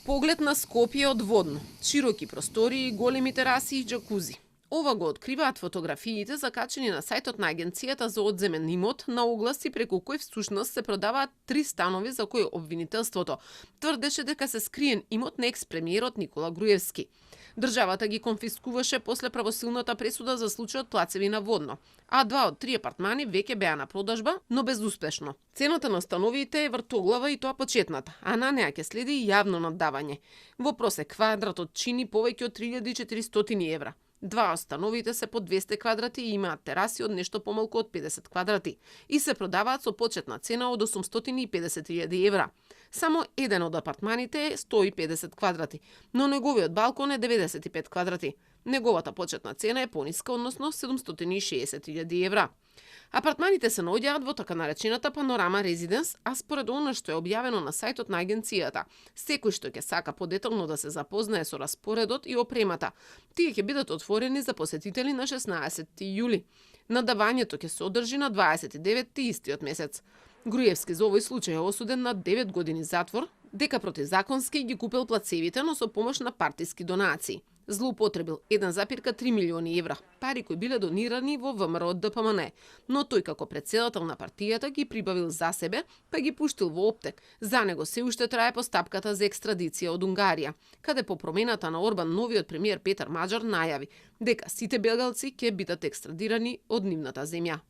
Поглед на Скопје од водно, широки простории, големи тераси и џакузи. Ова го откриваат фотографиите закачени на сајтот на Агенцијата за одземен имот на огласи преку кој всушност се продаваат 3 станови за кои обвинителството тврдеше дека се скриен имот на екс-премиерот Никола Груевски. Државата ги конфискуваше после правосилната пресуда за случајот Плацеви на водно, а 2 од 3 апартмани веќе беа на продажба, но безуспешно. Цената на становите е вртоглава и тоа почетната, а на неа ќе следи и јавно наддавање. Во просек квадратот чини повеќе од 3400 евра. 2 од становите се по 200 квадрати и имаат тераси од нешто помалку од 50 квадрати и се продаваат со почетна цена од 850.000 евра. Само еден од апартманите е 150 квадрати, но неговиот балкон е 95 квадрати. Неговата почетна цена е пониска, односно 760.000 евра. Апартманите се наоѓаат во така наречената Панорама Резиденс, а според она што е објавено на сајтот на агенцијата, секој што ќе сака подетално да се запознае со распоредот и опремата, тие ќе бидат отворени за посетители на 16 јули. Надавањето ќе се одржи на 29 истиот месец. Груевски за овој случај е осуден на 9 години затвор, дека противзаконски ги купил плацевите, но со помош на партиски донации. Злоупотребил 1,3 милиони евра, пари кои биле донирани во ВМРО од ДПМН, но тој како претседател на партијата ги прибавил за себе, па ги пуштил во оптек. За него се уште трае постапката за екстрадиција од Унгарија, каде по промената на Орбан новиот премиер Петар Маџар најави дека сите бегалци ќе бидат екстрадирани од нивната земја.